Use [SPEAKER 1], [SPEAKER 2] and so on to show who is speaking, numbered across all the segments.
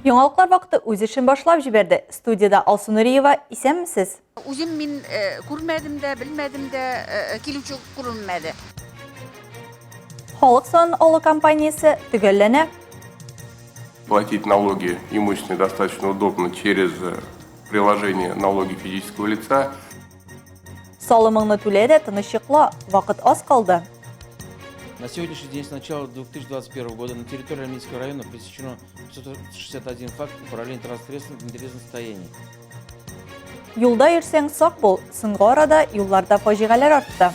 [SPEAKER 1] Яңалыклар вакыты үз эшен башлап җибәрде. Студиядә Алсу Нуриева, исәнмесез?
[SPEAKER 2] Үзем мин э, күрмәдем дә, белмәдем дә, э, килүче күренмәде.
[SPEAKER 1] Халык санын алу кампаниясе төгәлләнә.
[SPEAKER 3] Платить налоги имущественные достаточно удобно через э, приложение «Налоги физического лица».
[SPEAKER 1] Салымыңны түлә дә тыныч йокла, вакыт аз калды.
[SPEAKER 4] На сегодняшний день с начала 2021 года на территории Альметьевского района пресечено 561 факт управления транспортным в нетрезвом состоянии.
[SPEAKER 1] Юлда йөрсәң сак бул, соңгы арада юлларда фаҗигаләр артты.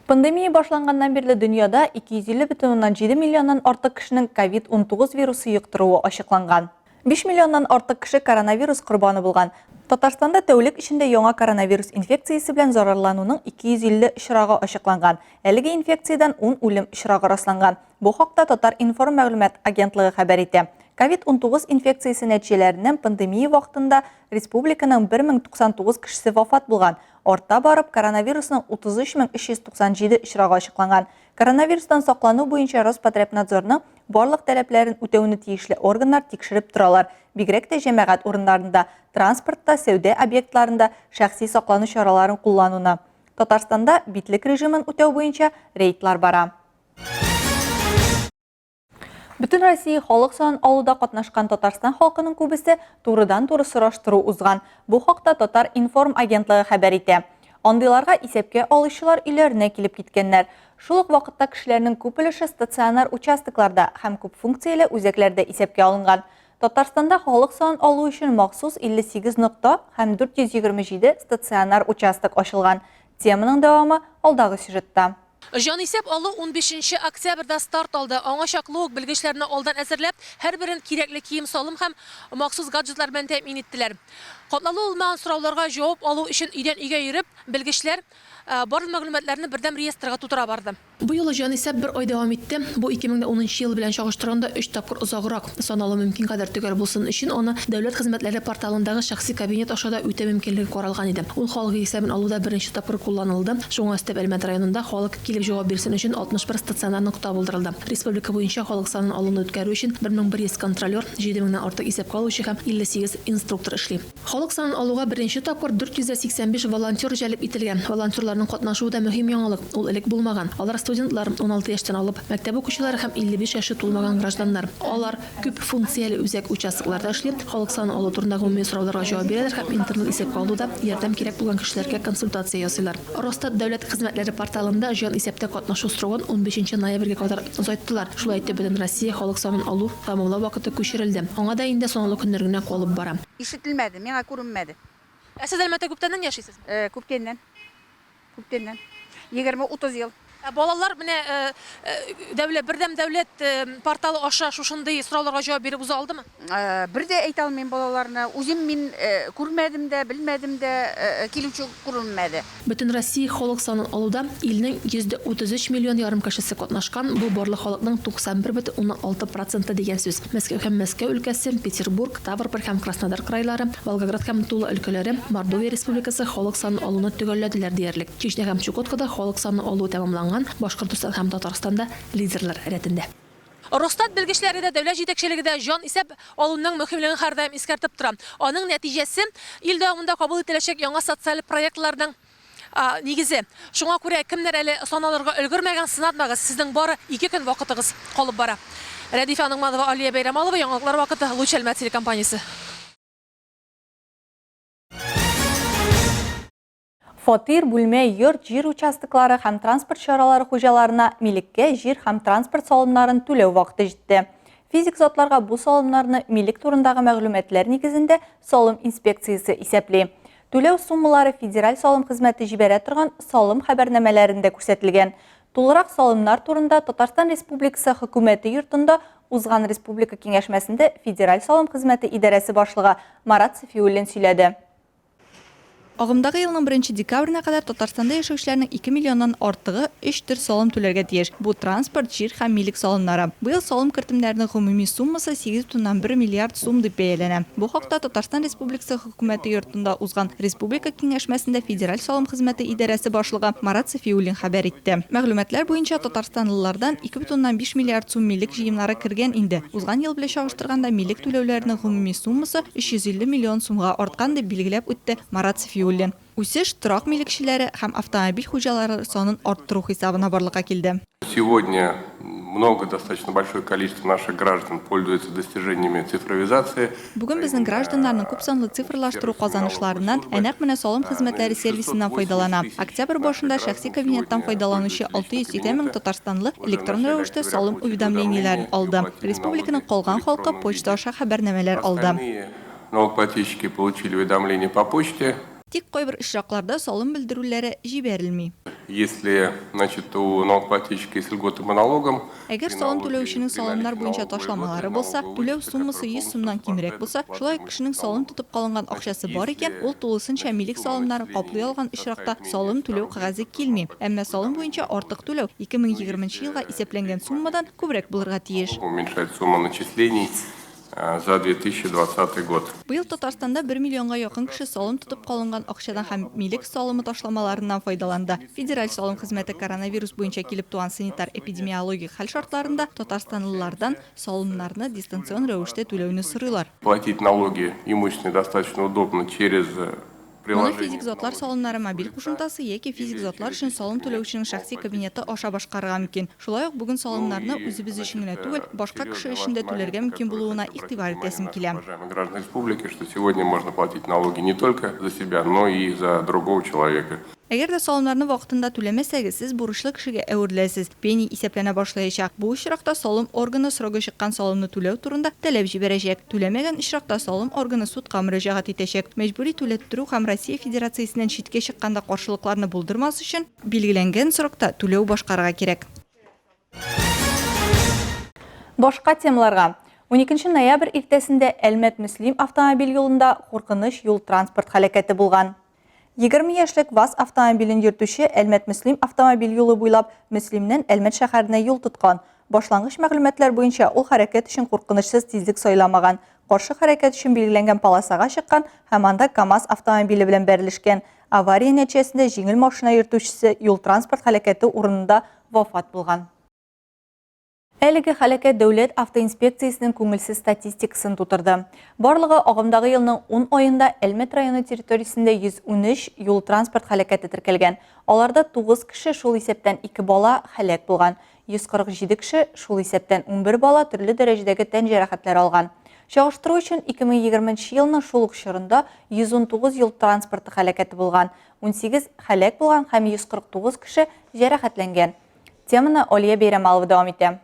[SPEAKER 1] Пандемия башланганнан бирле дөньяда 250,7 миллионнан артык кешенең COVID-19 вирусы йоктыруы ачыкланган. 5 миллионнан артык кеше коронавирус корбаны булган. Татарстанда тәүлек эчендә яңа коронавирус инфекциясе белән зарарлануның 250 очрагы ачыкланган. Әлеге инфекциядән 10 үлем очрагы расланган. Бу хакта Татар-информ мәгълүмат агентлыгы хәбәр итә. Ковид-19 инфекциясе нәтиҗәләреннән пандемия вакытында республиканың 1099 кешесе вафат булган. Арта барып, коронавирусның 33397 очрагы ачыкланган. Коронавирустан саклану буенча Роспотребнадзорның барлык таләпләрен үтәүне тиешле органнар тикшереп торалар, бигрәк тә җәмәгать урыннарында, транспортта, сәүдә объектларында шәхси саклану чараларын куллануны. Татарстанда битлек режимын үтәү буенча рейдлар бара. Бөтен Россия халык санын алуда катнашкан Татарстан халкының күбесе турыдан-туры сораштыру узган. Бу хакта Татар-информ агентлыгы хәбәр итә. Андыйларга исәпкә алучылар өйләренә килеп киткәннәр. Шул ук вакытта кешеләрнең күп өлеше стационар участокларда һәм күпфункцияле үзәкләрдә исәпкә алынган. Татарстанда халык санын алу өчен махсус 58 нокта һәм 427 стационар участок ачылган. Теманың дәвамы алдагы сюжетта.
[SPEAKER 5] Җанисәп алу унбишенче октябрьдә старт алды. Аңа чаклы ук белгечләрне алдан әзерләп, һәрберен кирәкле кием-салым һәм махсус гаджетлар белән тәэмин иттеләр. Катлаулы булмаган сорауларга җавап алу өчен өйдән-өйгә йөреп, белгечләр барлык мәгълүматларны бердәм реестрга тутыра барды.
[SPEAKER 6] Бу юлы җанисәп бер ай дәвам итте. Бу 2010 нчы ел белән чагыштырганда өч тапкыр озаграк. Саналу мөмкин кадәр төгәл булсын өчен аны Дәүләт хезмәтләре порталындагы шәхси кабинет аша да үтәү мөмкинлеге каралган иде. Ул халык исәбен алуда беренче тапкыр кулланылды. Шуңа өстәп Әлмәт районында халык килеп җавап бирсен өчен 61 стационар нокта булдырылды. Республика буенча халык санын алуны үткәрү өчен 1100 контролер, 7 меңнән артык исәпкә алучы һәм 58 инструктор эшли. Халык санын алуга беренче тапкыр 485 волонтер җәлеп ителгән. Волонтерларның катнашуы да мөһим яңалык, ул элек булмаган. Алар студентлар, 16 яшьтән алып, мәктәп укучылары һәм 55 яше тулмаган гражданнар. Алар күп функцияле үзәк участокларда эшли, халык санын алу турындагы гомуми сорауларга җавап бирәләр һәм интернет исәпкә алуда ярдәм кирәк булган кешеләргә консультация ясыйлар. Росстат дәүләт хезмәтләре порталында җан исәптә катнашу срогын унбишенче ноябрьгә кадәр озайттылар. Шулай итеп, Бөтенроссия халык санын алу тәмамлау вакыты күчерелде. Аңа да инде санаулы көннәр генә калып бара.
[SPEAKER 2] Ишетелмәде, миңа күренмәде.
[SPEAKER 5] Ә сез Әлмәттә күптәннән яшисезме?
[SPEAKER 2] Күптәннән. Күптәннән. 20-30 ел.
[SPEAKER 5] Ә балалар менә дәүләт, бердәм дәүләт порталы аша шушындый сорауларга җавап биреп уза алдымы?
[SPEAKER 2] Бер дә әйтә алмыйм балаларны. Үзем мин күрмәдем дә, белмәдем дә, килүче күренмәде.
[SPEAKER 6] Бөтенроссия халык санын алуда илнең 133 миллион ярым кешесе катнашкан, бу барлык халыкның 91,6 проценты дигән сүз. Мәскәү һәм Мәскәү өлкәсе, Петербург, Ставрополь һәм Краснодар крайлары, Волгоград һәм Тула өлкәләре, Мордовия Республикасы халык санын алуны төгәлләделәр диярлек. Чечня һәм Чукоткада халык санын алу тәмамланган, Башкортостан һәм Татарстан да лидерлар рәтендә.
[SPEAKER 5] Росстат белгечләре дә, дәүләт җитәкчелеге дә җан исәп алуның мөһимлеген һәрдаим искәртеп тора. Аның нәтиҗәсе, ил дәвамында кабул ителәчәк яңа социаль проектларның нигезе. Шуңа күрә кемнәр әле саналырга өлгермәгән, сынатмагыз, сезнең бары ике көн вакытыгыз калып бара. Рәдифә Ногманова, Алия Бәйрәмалова, Яңалыклар вакыты, Луч Әлмәт телекомпаниясе.
[SPEAKER 1] Фатир, бүлмә, йорт, җир участоклары һәм транспорт чаралары хуҗаларына милеккә җир һәм транспорт салымнарын түләү вакыты җитте. Физик затларга бу салымнарны милек турындагы мәгълүматлар нигезендә салым инспекциясе исәпли. Түләү суммалары Федераль салым хезмәте җибәрә торган салым хәбәрнамәләрендә күрсәтелгән. Тулырак салымнар турында Татарстан Республикасы Хөкүмәте йортында узган республика киңәшмәсендә Федераль салым хезмәте идарәсе башлыгы Марат Сафиуллин сөйләде. Агымдагы елның беренче декабренә кадәр Татарстанда яшәүчеләрнең ике миллионнан артыгы өч төр салым түләргә тиеш. Бу, транспорт, җир һәм милек салымнары. Быел салым кертемнәренең гомуми суммасы 8,1 миллиард сум дип бәяләнә. Бу хакта Татарстан Республикасы Хөкүмәте йортында узган республика киңәшмәсендә Федераль салым хезмәте идарәсе башлыгы Марат Сафиуллин хәбәр итте. Мәгълүматлар буенча, татарстанлылардан 2,5 миллиард сум милек җыемнары кергән инде. Узган ел белән чагыштырганда, милек түләүләренең гомуми суммасы 350 миллион сумга арткан, дип билгеләп үтте Марат Сафиуллин. Үсеш торак милекчеләре һәм автомобиль хуҗалары санын арттыру хисабына барлыкка килде.
[SPEAKER 3] Сегодня много, достаточно большое количество наших граждан пользуются достижениями цифровизации.
[SPEAKER 1] Бүген безнең гражданнарның күп санлы цифрлаштыру казанышларыннан, ә нәкъ менә салым хезмәтләре сервисыннан файдалана. Октябрь башында шәхси кабинеттан файдаланучы 680 мең татарстанлы электрон рәвештә салым уведомлениеләрен алды. Республиканың калган халкы почта аша хәбәрнамәләр алды.
[SPEAKER 3] Остальные налогоплательщики получили уведомления по почте.
[SPEAKER 1] Тик кайбер очракларда салым белдерүләре җибәрелми.
[SPEAKER 3] Если, значит, у налогоплательщика есть льготы по налогам,
[SPEAKER 1] Әгәр салым түләүченең салымнар буенча ташламалары булса, түләү суммасы 100 сумнан кимрәк булса, шулай ук кешенең салым тотып калынган акчасы бар икән, ул тулысынча милек салымнарын каплый алган очракта салым түләү кәгазе килми. Әмма салым буенча артык түләү 2020 нче елга исәпләнгән суммадан күбрәк булырга тиеш.
[SPEAKER 3] Уменьшать сумму начислений за 2020 год.
[SPEAKER 1] Быел Татарстанда бер миллионга якын кеше салым тотып калынган акчадан һәм милек салымы ташламаларыннан файдаланды. Федераль салым хезмәте коронавирус буенча килеп туган санитар-эпидемиологик хәл шартларында татарстанлылардан салымнарны дистанцион рәвештә түләүне сорыйлар.
[SPEAKER 3] Платить налоги имущественные достаточно удобно через
[SPEAKER 1] Моны физик затлар салымнары мобиль кушымтасы яки физик затлар өчен салым түләүченең шәхси кабинеты аша башкарырга мөмкин. Шулай ук бүген салымнарны үзебез өчен генә түгел, башка кеше өчен дә түләргә мөмкин булуына игътибар итәсем килә.
[SPEAKER 3] Граждан республики, что сегодня можно платить налоги не только за себя, но и за другого человека.
[SPEAKER 1] Әгәр дә салымнарны вакытында түләмәсәгез, сез бурычлы кешегә әвереләсез, пени исәпләнә башлаячак. Бу очракта салым органы срогы чыккан салымны түләү турында таләп җибәрәчәк. Түләмәгән очракта салым органы судка мөрәҗәгать итәчәк. Мәҗбүри түләттерү һәм Россия Федерациясеннән читкә чыкканда каршылыкларны булдырмас өчен, билгеләнгән срокта түләү башкарырга кирәк. Башка темаларга. Уникенче ноябрь иртәсендә Әлмәт-Мөслим автомобиль юлында куркыныч юл-транспорт һәлакәте булган. 20 яшьлек ВАЗ автомобилен йөртүче Әлмәт-Мөслим автомобиль юлы буйлап Мөслимнән Әлмәт шәһәренә юл тоткан. Башлангыч мәгълүматлар буенча, ул хәрәкәт өчен куркынычсыз тизлек сайламаган, каршы хәрәкәт өчен билгеләнгән полосага чыккан һәм анда КАМАЗ автомобиле белән бәрелешкән. Авария нәтиҗәсендә җиңел машина йөртүчесе юл-транспорт һәлакәте урынында вафат булган. Әлеге һәлакәт Дәүләт автоинспекциясенең күңелсез статистикасын тутырды. Барлыгы агымдагы елның ун аенда Әлмәт районы территориясендә 113 юл-транспорт һәлакәте теркәлгән. Аларда 9 кеше, шул исәптән ике бала, һәлак булган. 147 кеше, шул исәптән 11 бала төрле дәрәҗәдәге тән җәрәхәтләре алган. Чагыштыру өчен, 2020 нче елның шул ук чорында 119 юл транспорты һәлакәте булган, 18 һәлак булган һәм 149 кеше җәрәхәтләнгән. Теманы Алия Бәйрәмалова дәвам итә.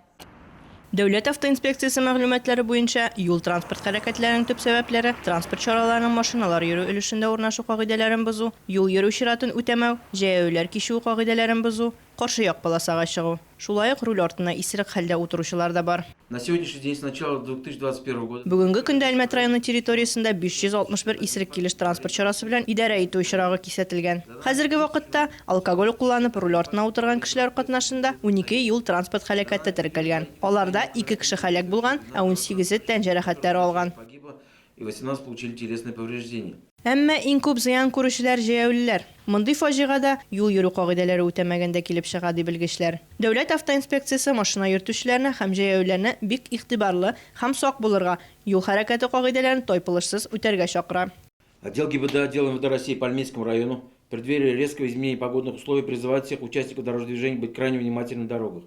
[SPEAKER 7] Дәүләт автоинспекциясе мәгълүматлары буенча, юл-транспорт һәлакәтләренең төп сәбәпләре, транспорт чараларының машиналар йөрү өлешендә урнашу кагыйдәләрен бозу, юл йөрү чиратын үтәмәү, җәяүлеләр кичүе кагыйдәләрен бозу, каршы як полосага чыгу. Шулай ук руль артына исерек хәлдә утыручылар да бар.
[SPEAKER 4] На сегодняшний день с начала 2021 года.
[SPEAKER 7] Бүгенге көндә Әлмәт районы территориясендә 561 исерек килеш транспорт чарасы белән идарә итү очрагы кисәтелгән. Хәзерге вакытта алкоголь кулланып руль артына утырган кешеләр катнашында 12 юл-транспорт һәлакәте теркәлгән. Аларда ике кеше һәлак булган, ә унсигезе тән җәрәхәтләре алган.
[SPEAKER 4] И 18 получили телесные повреждения.
[SPEAKER 7] Әмма иң күп зыян күрүчеләр, җәяүлеләр. Мондый фаҗига да юл йөрү кагыйдәләре үтәмәгәндә килеп чыга, ди белгечләр. Дәүләт автоинспекциясе машина йөртүчеләрне һәм җәяүлеләрне бик игътибарлы һәм сак булырга, юл хәрәкәте кагыйдәләрен тайпылышсыз үтәргә чакыра.
[SPEAKER 4] Отдел ГИБДД отдела МВД России по Альметьевскому району в преддверии резкого изменения погодных условий призывает всех участников дорожного движения быть крайне внимательны на дорогах.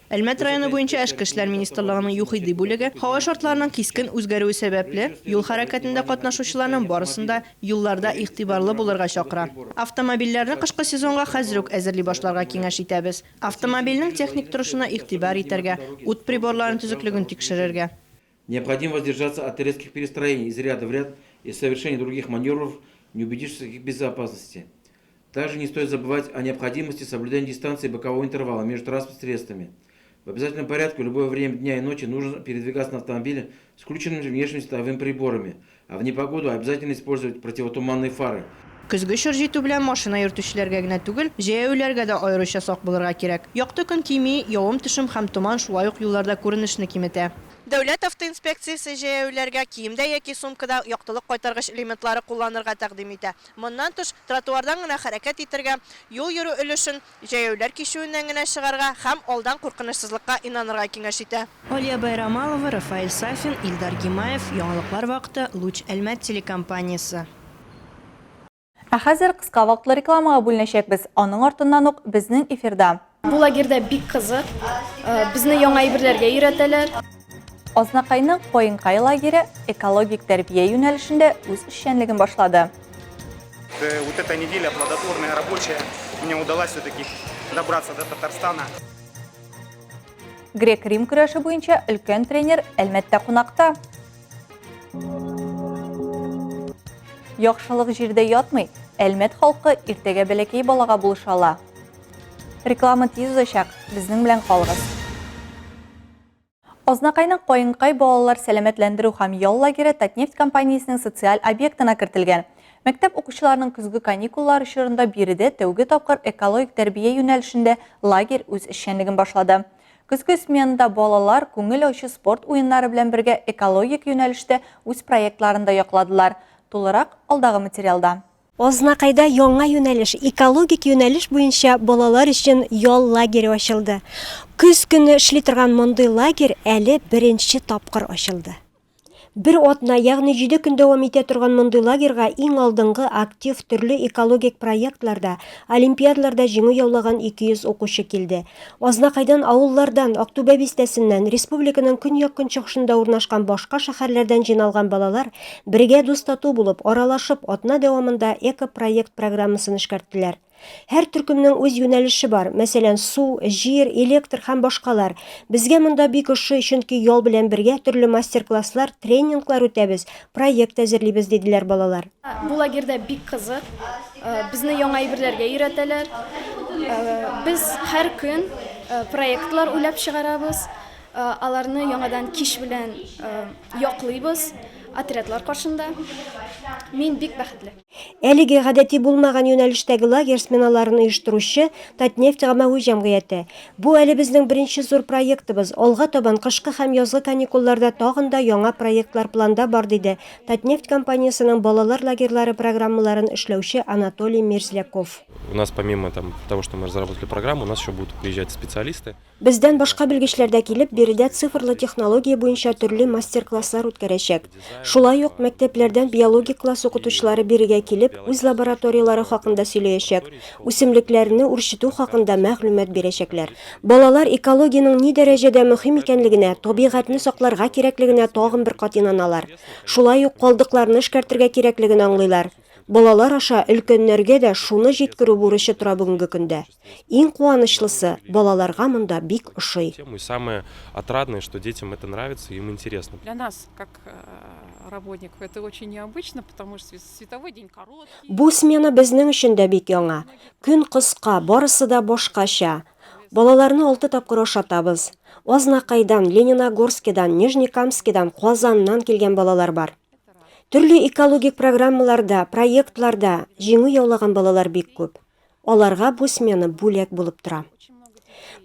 [SPEAKER 7] Әлмәт районы буенча Эчке эшләр министрлыгының ЮХИДИ бүлеге һава шартларының кискен үзгәрүе сәбәпле, юл хәрәкәтендә катнашучыларның барысын да юлларда игътибарлы булырга чакыра. Автомобильләрне кышкы сезонга хәзер үк әзерли башларга киңәш итәбез. Автомобильнең техник торышына игътибар итәргә, ут приборларын төзеклеген тикшерергә.
[SPEAKER 4] Необходимо воздержаться от резких перестроений из ряда в ряд и совершения других маневров, не убедившись в их безопасности. Также не стоит забывать о необходимости соблюдения дистанции бокового интервала между транспортными средствами. В обязательном порядке в любое время дня и ночи нужно передвигаться на автомобиле с включенными внешними световыми приборами, а в непогоду обязательно использовать противотуманные фары.
[SPEAKER 7] Көзге чор җитү белән машина йөртүчеләргә генә түгел, җәяүлеләргә дә аеруча сак булырга кирәк. Якты көн кими, явым-төшем һәм томан шулай ук юлларда күренешне киметә. Дәүләт автоинспекциясе җәяүлеләргә киемдә яки сумкада яктылык кайтаргыч элементлары кулланырга тәкъдим итә. Моннан тыш, тротуардан гына хәрәкәт итәргә, юл йөрү өлешен җәяүләр кичүеннән генә чыгарга һәм алдан куркынычсызлыкка инанырга киңәш итә. Алия Байрамалова, Рафаэль Сафин, Илдар Гимаев, Яңалыклар вакыты, Луч Әлмәт телекомпаниясе.
[SPEAKER 1] Ә хәзер кыска вакытлы рекламага бүленәчәкбез, аның артыннан ук безнең эфирда.
[SPEAKER 8] Бу лагерьда бик кызык, безне яңа әйберләргә өйрәтәләр.
[SPEAKER 1] Азнакайның Каенкай лагере экологик тәрбия юнәлешендә үз эшчәнлеген башлады.
[SPEAKER 9] Вот эта неделя плодотворная, рабочая. Мне удалось все-таки добраться до Татарстана.
[SPEAKER 1] Грек-рим көрәше буенча өлкән тренер Әлмәттә кунакта. Яхшылык җирдә ятмый, Әлмәт халкы иртәгә бәләкәй балага булыша ала. Реклама тиз узачак, безнең белән калыгыз. Азнакайның Каенкай балалар сәламәтләндерү һәм ял лагере Татнефть компаниясенең социаль объектына кертелгән. Мәктәп укучыларының көзге каникуллары чорында биредә тәүге тапкыр экологик тәрбия юнәлешендә лагерь үз эшчәнлеген башлады. Көзге сменада балалар күңел ачу спорт уеннары белән бергә экологик юнәлештә үз проектларын да якладылар. Тулырак алдагы материалда.
[SPEAKER 10] Азнакайда яңа юнәлеш, экологик юнәлеш буенча балалар өчен ял лагере ачылды. Көз көне эшли торган мондый лагерь әле беренче тапкыр ачылды. Бер атна, ягъни җиде көн дәвам итә торган мондый лагерьга иң алдынгы, актив, төрле экологик проектларда, олимпиадаларда җиңү яулаган 200 укучы килде. Азнакайдан, авыллардан, Актүбә бистәсеннән, республиканың көньяк-көнчыгышында урнашкан башка шәһәрләрдән җыйналган балалар бергә дус-тату булып, аралашып, атна дәвамында экопроект программасын эшкәрттеләр. Һәр төркемнең үз юнәлеше бар, мәсәлән, су, җир, электр һәм башкалар. Безгә монда бик ошый, чөнки ял белән бергә төрле мастер-класслар, тренинглар үтәбез, проект әзерлибез, диделәр балалар.
[SPEAKER 8] Бу лагерьда бик кызык, безне яңа әйберләргә өйрәтәләр. Без һәр көн проектлар уйлап чыгарабыз, аларны яңадан кич белән яклыйбыз отрядлар каршында. Мин бик бәхетле.
[SPEAKER 10] Әлеге гадәти булмаган юнәлештәге лагерь сменаларын оештыручы, Татнефть гаммәви җәмгыяте. Бу әле безнең беренче зур проектыбыз, алга табан кышкы һәм язгы каникулларда тагын да яңа проектлар планда бар, диде Татнефть компаниясенең балалар лагерьлары программаларын эшләүче Анатолий Мерзляков.
[SPEAKER 11] У нас помимо там того, что мы разработали программу, у нас еще будут приезжать специалисты.
[SPEAKER 10] Бездән башка белгечләр дә килеп, биредә цифрлы технология буенча төрле мастер-класслар үткәрәчәк. Шулай ук мәктәпләрдән биологик класс укытучылары бирегә килеп, үз лабораторияләре хакында сөйләячәк, үсемлекләрне үрчетү хакында мәгълүмат бирәчәкләр. Балалар экологиянең ни дәрәҗәдә мөһим икәнлегенә, табигатьне сакларга кирәклегенә тагын бер кат инаналар. Шулай ук калдыкларны эшкәртергә кирәклеген аңлыйлар. Балалар аша өлкәннәргә дә шуны җиткерү бурычы тора бүгенге көндә. Иң куанычлысы, балаларга монда бик ошый.
[SPEAKER 11] И самое отрадное, что детям это нравится, им интересно.
[SPEAKER 12] Для нас, как работников, это очень необычно, потому что световой день короткий.
[SPEAKER 10] Бу смена безнең өчен дә бик яңа. Көн кыска, барысы да башкача. Балаларны алты тапкыр ашатабыз. Азнакайдан, Лениногорскидан, Нижнекамскидан, Казаннан килгән балалар бар. Төрле экологик программаларда, проектларда җиңү яулаган балалар бик күп. Аларга бу смена бүләк булып тора.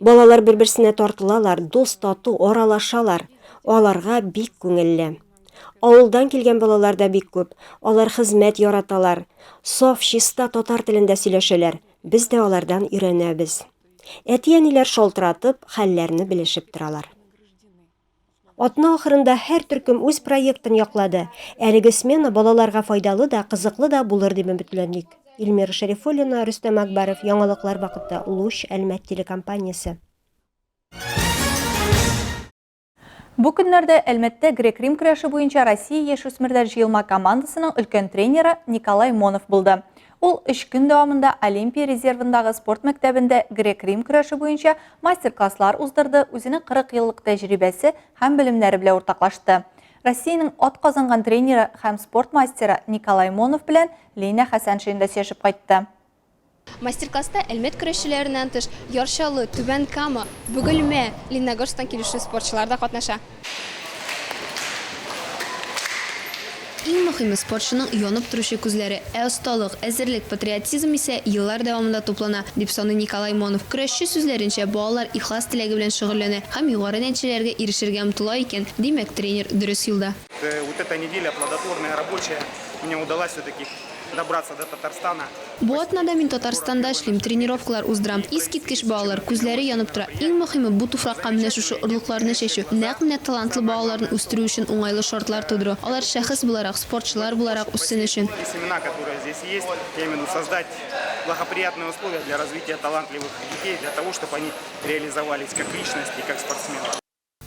[SPEAKER 10] Балалар бер-берсенә тартылалар, дус-тату аралашалар. Аларга бик күңелле. Авылдан килгән балалар да бик күп. Алар хезмәт яраталар. Саф, чиста татар телендә сөйләшәләр. Без дә алардан өйрәнәбез. Әти-әниләр шалтыратып, хәлләрне белешеп торалар. Атна ахырында һәр төркем үз проектын яклады. Әлеге смена балаларга файдалы да, кызыклы да булыр дип өметләник. Эльмира Шәрифуллина, Рөстәм Акбаров, Яңалыклар вакыты, Луч, Әлмәт телекомпаниясе.
[SPEAKER 1] Бу көннәрдә Әлмәттә грек-рим көрәше буенча Россия яшүсмерләр җыелма командасының өлкән тренеры Николай Монов булды. Ул өч көн дәвамында Олимпия резервындагы спорт мәктәбендә грек-рим көрәше буенча мастер-класслар уздырды, үзенең 40 еллык тәҗрибәсе һәм белемнәре белән уртаклашты. Россиянең атказанган тренеры һәм спорт мастеры Николай Монов белән Лина Хәсәншина да сөйләшеп кайтты.
[SPEAKER 8] Мастер-класста Әлмәт көрәшчеләреннән тыш, Яр Чаллы, Түбән Кама, Бөгелмә, Лениногорсктан килүче спортчылар да катнаша.
[SPEAKER 13] Иң мөһиме, спортчының янып торучы күзләре. Ә осталык, әзерлек, патриотизм исә еллар дәвамында туплана, дип саный Николай Монов. Көрәшче сүзләренчә, балалар ихлас теләге белән шөгыльләнә һәм югары нәтиҗәләргә ирешергә омтыла икән, димәк, тренер дөрес юлда.
[SPEAKER 9] Вот эта неделя плодотворная, рабочая, мне удалось все-таки добраться до Татарстана.
[SPEAKER 13] Бу атнада мин Татарстанда эшлим, тренировкалар уздырам. Искиткеч балалар, күзләре янып тора. Иң мөһиме, бу туфракка менә шушы орлыкларны чәчү, нәкъ менә талантлы балаларны үстерү өчен уңайлы шартлар тудыру. Алар шәхес буларак, спортчылар буларак үссен өчен.
[SPEAKER 9] Те семена, которые здесь есть, я имею в виду создать благоприятные условия для развития талантливых детей, для того, чтобы они реализовались как личности, как спортсмены.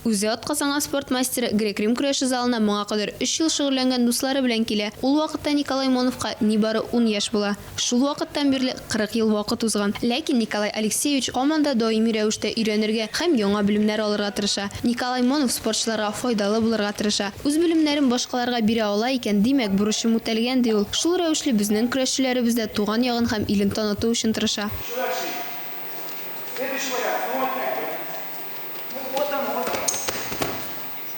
[SPEAKER 13] Үзе атказанган спорт мастеры грек-рим көрәше залына моңа кадәр өч ел шөгыльләнгән дуслары белән килә. Ул вакытта Николай Моновка нибары ун яшь була. Шул вакыттан бирле 40 ел вакыт узган. Ләкин Николай Алексеевич һаман да даими рәвештә өйрәнергә һәм яңа белемнәр алырга тырыша. Николай Монов спортчыларга файдалы булырга тырыша. Үз белемнәрен башкаларга бирә ала икән, димәк, бурычым үтәлгән, ди ул. Шул рәвешле безнең көрәшчеләребез дә туган ягын һәм илен таныту өчен тырыша.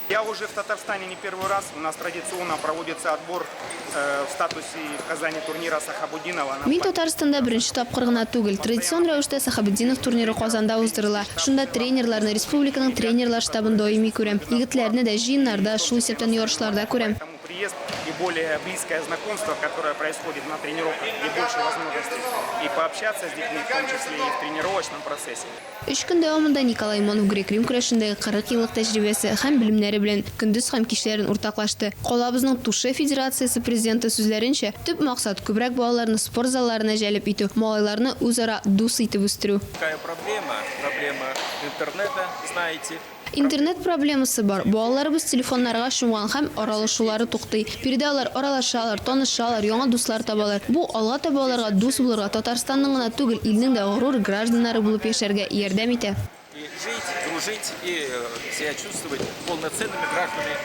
[SPEAKER 9] Я уже в Татарстане не первый раз. У нас традиционно проводится отбор э, в статусе в Казани турнира Сахабудинова.
[SPEAKER 13] Мин Татарстанда беренче тапкыр гына түгел. Традицион рәвештә Сахабетдинов турниры Казанда уздырыла. Шунда тренерларны, республиканың тренерлар штабын даими күрәм. Егетләрне дә җыеннарда, шул исәптән ярышларда күрәм.
[SPEAKER 9] Приезд и более близкое знакомство, которое происходит на тренировках, где больше возможностей и пообщаться с детьми, в том числе и в тренировочном процессе.
[SPEAKER 13] Өч көн дәвамында Николай Монов грек-рим көрәшендәге 40 еллык тәҗрибәсе һәм белемнәре белән көндез һәм кичләрен уртаклашты. Калабызның Туше федерациясе президенты сүзләренчә, төп максат, күбрәк балаларны спорт залларына җәлеп итү, малайларны үзара дус итеп үстерү.
[SPEAKER 14] Такая проблема, проблема интернета, знаете.
[SPEAKER 13] Интернет проблемасы бар, балаларыбыз телефоннарга чумган һәм аралашулары туктый. Биредә алар аралашалар, танышалар, яңа дуслар табалар. Бу, алга таба аларга дус булырга, Татарстанның гына түгел, илнең дә горур гражданнары булып яшәргә ярдәм итә.
[SPEAKER 14] И жить, дружить и себя чувствовать полноценными гражданами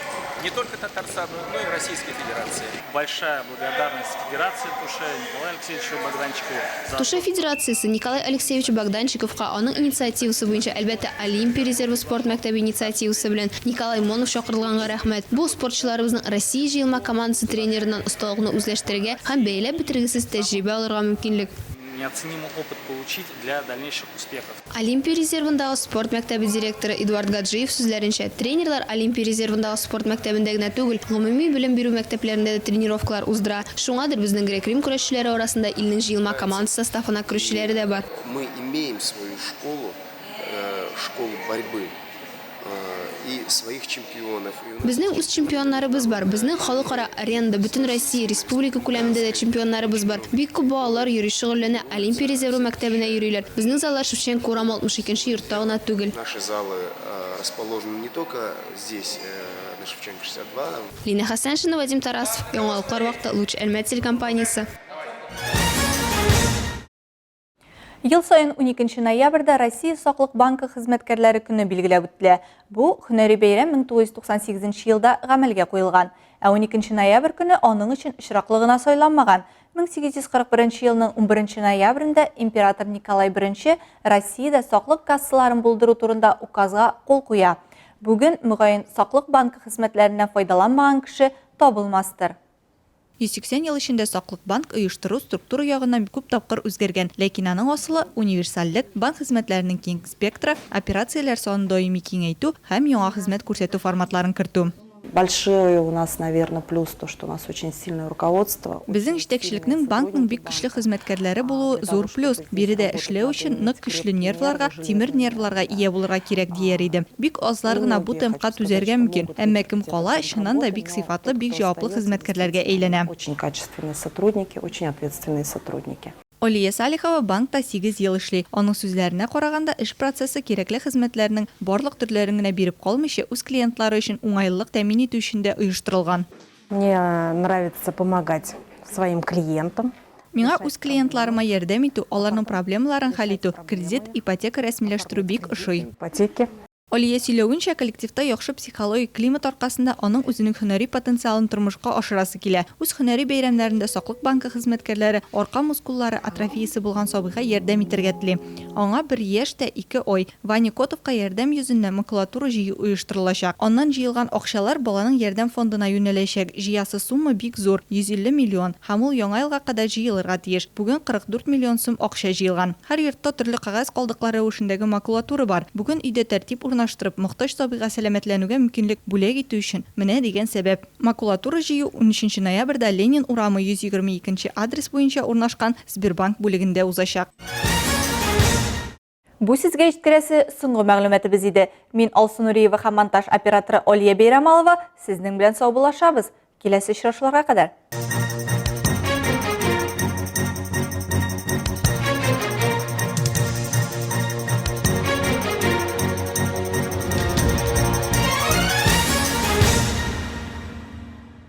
[SPEAKER 14] не только Татарстана, но и Российской Федерации.
[SPEAKER 15] Большая благодарность Федерации Туше, Николаю Алексеевичу Богданчикову за
[SPEAKER 13] Туше Федерациясе Николай Алексеевич Богданчиковка аның инициативасы буенча, әлбәттә, Олимпия резервы спорт мәктәбе инициативасы белән Николай Монов чакырылганга рәхмәт. Бу, спортчыларыбызның Россия җыелма командасы тренерыннан осталыкны үзләштерергә һәм бәяләп бетергесез тәҗрибә алырга мөмкинлек.
[SPEAKER 15] Неоценимый опыт получить для дальнейших успехов.
[SPEAKER 13] Олимпия резервындагы спорт мәктәбе директоры Эдуард Гаджиев сүзләренчә, тренерлар Олимпия резервындагы спорт мәктәбендә генә түгел, гомуми белем бирү мәктәпләрендә дә тренировкалар уздыра. Шуңадыр безнең грек-рим көрәшчеләре арасында илнең җыелма командасы составына керүчеләре дә бар.
[SPEAKER 16] Мы имеем свою школу, школу борьбы. И своих чемпионов.
[SPEAKER 13] Безнең үз чемпионнарыбыз бар. Безнең халыкара аренада, бөтенроссия, республика күләмендә дә чемпионнарыбыз бар. Бик күп балалар йөри, шөгыльләнә, Олимпия резервы мәктәбенә йөриләр. Безнең заллар Шевченко урамы 62 нче йортта гына түгел.
[SPEAKER 16] Наши залы расположены не только здесь, на Шевченко 62.
[SPEAKER 13] Лина Хәсәншина, Вадим Тарасов, Яңалыклар вакыты, Луч Әлмәт телекомпаниясе.
[SPEAKER 1] Ел саен 12 ноябрьдә Россия Саклык банкы хезмәткәрләре көне билгеләп үтелә. Бу һөнәри бәйрәм 1998 елда гамәлгә куелган. Ә 12 ноябрь көне аның өчен очраклы гына сайланмаган. 1841 елның 11 ноябрендә император Николай I Россиядә саклык кассаларын булдыру турында указга кул куя. Бүген, мөгаен, Саклык банкы хезмәтләреннән файдаланмаган кеше табылмастыр.
[SPEAKER 17] 180 ел эчендә Саклык банк оештыру структура ягыннан күп тапкыр үзгәргән, ләкин аның асылы, универсальлек, банк хезмәтләренең киң спектры, операцияләр санын даими киңәйтү һәм яңа хезмәт күрсәтү форматларын кертү.
[SPEAKER 18] Большой у нас, наверно, плюс то, что у нас очень сильное руководство.
[SPEAKER 17] Безнең җитәкчелекнең, банкның бик көчле хезмәткәрләре булуы зур плюс. Биредә эшләү өчен нык көчле нервларга, тимер нервларга ия булырга кирәк, дияр идем. Бик азлар гына бу темпка түзәргә мөмкин. Әмма кем кала, чыннан да бик сыйфатлы, бик җаваплы хезмәткәрләргә әйләнә.
[SPEAKER 18] Очень качественные сотрудники, очень ответственные сотрудники.
[SPEAKER 17] Алия Салихова банкта сигез ел эшли. Аның сүзләренә караганда, эш процессы кирәкле хезмәтләрнең барлык төрләрен генә биреп калмыйча, үз клиентлары өчен уңайлылык тәэмин итү өчен дә оештырылган.
[SPEAKER 18] Мне нравится помогать своим клиентам.
[SPEAKER 17] Миңа үз клиентларыма ярдәм итү, аларның проблемаларын хәл итү, кредит, ипотека рәсмиләштерү бик ошый.
[SPEAKER 18] Ипотеки.
[SPEAKER 17] Алия сөйләвенчә, коллективта яхшы психологик климат аркасында аның үзенең һөнәри потенциалын тормышка ашырасы килә. Үз һөнәри бәйрәмнәрендә Саклык банкы хезмәткәрләре арка мускуллары атрофиясе булган сабыйга ярдәм итәргә тели. Аңа бер яшь тә ике ай. Ваня Котовка ярдәм йөзеннән макулатура җыю оештырылачак. Аннан җыелган акчалар баланың ярдәм фондына юнәләчәк. Җыясы сумма бик зур, 150 миллион, һәм ул Яңа елга кадәр җыелырга тиеш. Бүген 44 миллион сум акча җыелган. Һәр йортта төрле кәгазь калдыклар рәвешендәге макулатура бар. Бүген өйдә тәртип урнаштырып, мохтаҗ сабыйга сәламәтләнүгә мөмкинлек бүләк итү өчен менә дигән сәбәп. Макулатура җыю унөченче ноябрьдә Ленин урамы 122 нче адрес буенча урнашкан Сбербанк бүлегендә узачак.
[SPEAKER 1] Бу сезгә җиткерәсе соңгы мәгълүматыбыз иде. Мин Алсу Нуриева һәм монтаж операторы Алия Бәйрамалова сезнең белән саубуллашабыз. Киләсе очрашуларга кадәр.